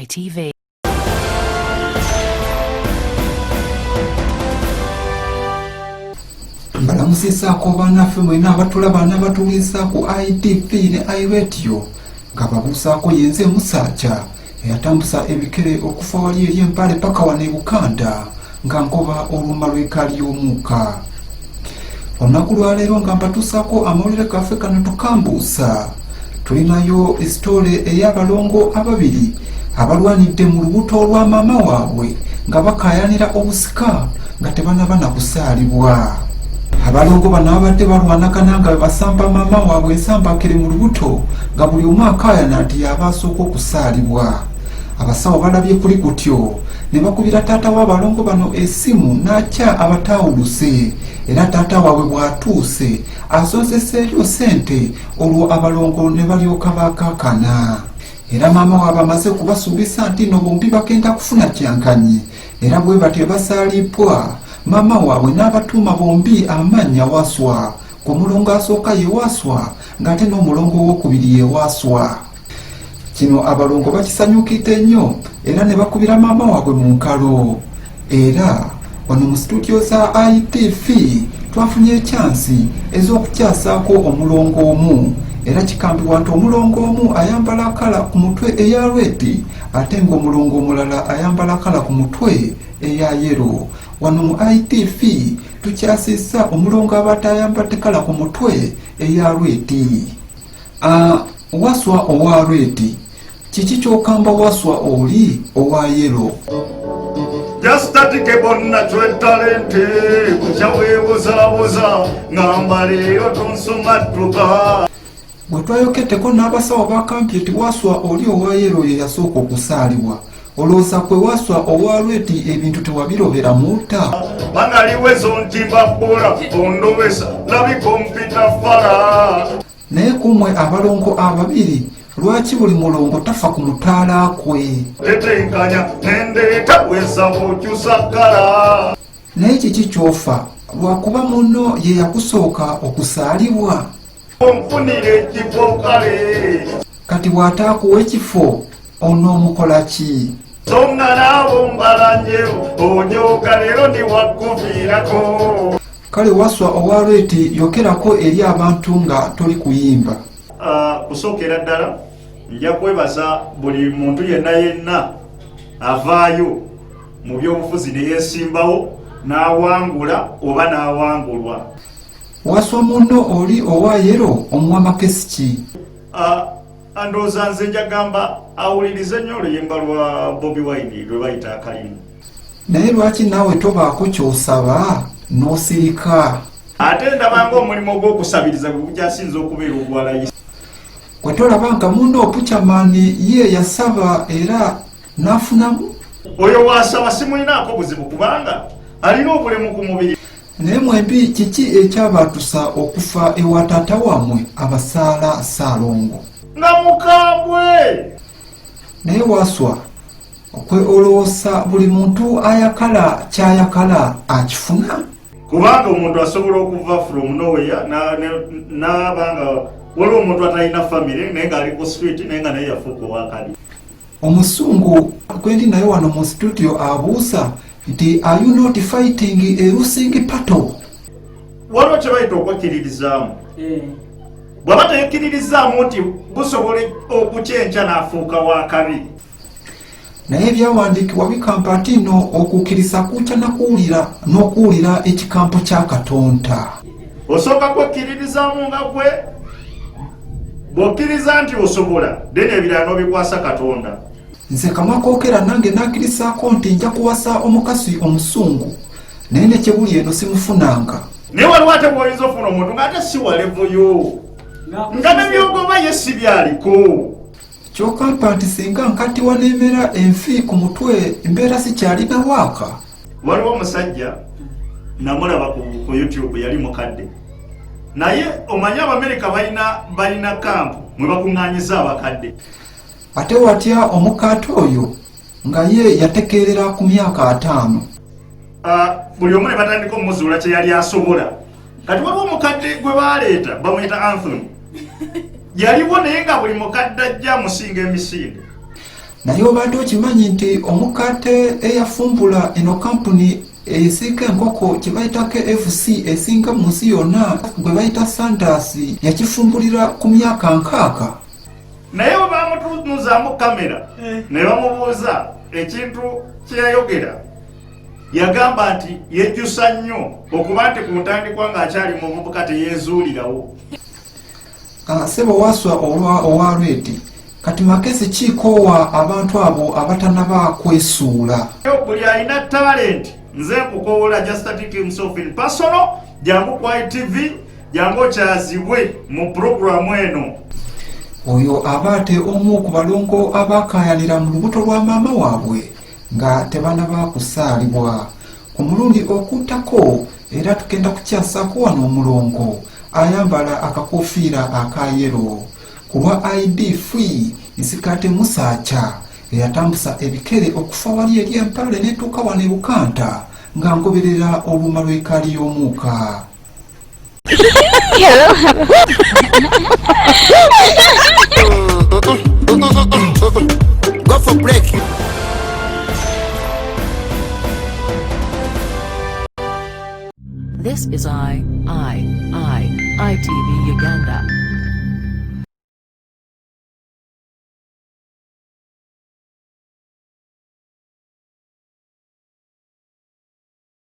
ITV. Mbalamusizaako bannaffe mwena abatulaba n'abatuwuliriza ku ITV ne iRadio nga babuusaako yenze Musaacha eyatambusa ebikere okufa wali eri empale paka wano e Bukanda nga nkoba oluma lw'ekaali y'omuuka. Olunaku lwaleero nga mbatuusaako amawulire gaffe kano tukambuusa tulinayo esitole ey'abalongo ababiri abalwanidde mu lubuto lwa maama waabwe nga bakaayanira obusika nga tebanaba na kusaalibwa. Abalongo bano abadde balwanagana nga basamba maama waabwe ensambakere mu lubuto nga buli omu akaayana nti y'aba asooka okusaalibwa. Abasawo balabye kuli kutyo ne bakubira taata w'abalongo bano essimu n'akya abataawuluse era taata waabwe bw'atuuse asonseseeyo ssente olwo abalongo ne balyoka bakaakana. Era maama waabwe amaze okubasuubisa nti no bombi bagenda kufuna kyankanyi era bwe batyo basaalibbwa maama waabwe n'abatuuma bombi amannya Waswa. Ku mulongo asooka ye Waswa ng'ate n'omulongo owokubiri ye Waswa. Kino abalongo bakisanyukidde nnyo era ne bakubira maama waabwe mu nkalo. Era wano mu situdiyo za ITV twafunye ekyansi ez'okukyasaako omulongo omu era kikambibwa nti omulongo omu ayambala kala ku mutwe eya redi ate ng'omulongo omulala ayambala kala ku mutwe eya yero. Wano mu ITV tukyasizza omulongo abadde ayambadde kala ku mutwe eya redi. Waswa owa redi, kiki kyokamba Waswa oli owa yero? Just nakyo talente kukya weebuzabuza ngamba leero tonsumattuka. Bwe twayokeddeko n'abasawo bakambye nti Waswa oli owa yero ye yasooka okusaalibwa. Olowooza kwe Waswa owa redi ebintu tewabirobera mutta? Banaliwezo nti mbabbula ondobesa labika ompita fala. Naye kumwe abalongo ababiri lwaki buli mulongo tafa ku mutaala kwe? Tetenkanya nendeeta weza okyusa kkala. Naye kiki ky'ofa lwakuba munno ye yakusooka okusaalibwa? Onfunira ekifo kale. Kati bw'ataakuwa ekifo onoomukola ki? So nga naabo mbala njeru ojooga leero ndi wakuviirako. Kale Waswa owa redi yokerako eri abantu nga toli kuyimba. Kusookera ddala nja kwebaza buli muntu yenna yenna avaayo mu byobufuzi ne yeesimbawo n'awangula oba n'awangulwa. Waswa munno oli owa yero omuwa makesi ki? Ndowooza nze njagamba awulirize nnyo oluyimba lwa Bobi Wine lwe bayita Akalimu. Naye lwaki naawe tobaako ky'osaba n'osirika? Ate ndaba ng'omulimu ogw'okusabiriza gwe gukyasinze okubeera ogwa layisi. Gwe tolaba nga munno Puchaman ye yasaba era n'afunamu? Oyo waasaba simulinaako buzibu kubanga alina obulemu ku mubiri. Naye mwembi kiki ekyabatusa okufa ewa taata wammwe abasaala Ssaalongo? Nga mukambwe! Naye Waswa, kwe olowooza buli muntu ayakala ky'ayakala akifuna? Kubanga omuntu asobola okuva from nowhere n'aba nga waliwo omuntu atalina famire naye ng'ali ku street naye nga naye yafuuka owakabi. Omusungu gwendi naye wano mu studio abuuza nti are you not fighting a losing battle? Waliwo kye bayita okwekkiririzaamu. Bw'aba teyekkiririzaamu nti busobola okukyenkya n'afuuka wakabi. Naye ebyawandiikibwa bikampa nti nno okukkiriza kukya na kuwulira n'okuwulira ekikampo kya Katonda. Osooka kwekkiririzaamu nga gwe bw'okkiriza nti osobola, then ebirala n'obikwasa Katonda. Nze kamwa kookera nange nakkirizaako nti nja kuwasa omukazi omusungu, naye ne kyebuli eno simufunanga. Naye waliwo ate bw'oyinza okufuna omuntu ng'ate si wa level yo, nga ne by'ogoba ye si byaliko. Kyokka mpa nti singa nkatiwa n'emera enfi ku mutwe mbeera sikyalina waaka. Waliwo omusajja namulaba ku YouTube yali mukadde, naye omanyi Abamerika balina kampu mwe bakuŋŋaanyiza abakadde. Ate watya omukaate oyo nga ye yatekeerera ku myaka 5. Buli omu ne batandika omuzuula kye yali asobola. Kati waliwo omukadde gwe baleeta bamuyita Anthony, yaliwo naye nga buli mukadde ajja amusinga emisinde. Naye obadde okimanyi nti omukadde eyafumbula eno kampuni esiika enkoko kye bayita KFC esinga mu nsi yonna gwe bayita Sanders yakifumbulira ku myaka 60? Naye bwe bamutunuzaamu kamera eh. ne bamubuuza ekintu kye yayogera, yagamba nti yejjusa nnyo okuba nti ku ntandikwa ng'akyali muvubuka teyeezuulirawo. Ah, sebo waswa olwa owa redi kati magezi kiikoowa abantu abo abatanaba kwesuula. Buli alina talenti nze nkukowoola just take himself in personal, jangu ku ITV, jangu okyazibwe mu pulogulaamu eno. Oyo aba ate omu ku balongo abakaayanira mu lubuto lwa maama waabwe nga tebanaba kusaalibwa ku mulundi okuttako era tugenda kukyasaako wano omulongo ayambala akakofiira aka yero ku lwa ID Free Nsikate Musaacha eyatambusa ebikere okufa wali eri Empale netuuka wano e Bukanta nga ngoberera oluuma lw'ekaali y'omuuka. Go for break. This is I, I, I, ITV Uganda.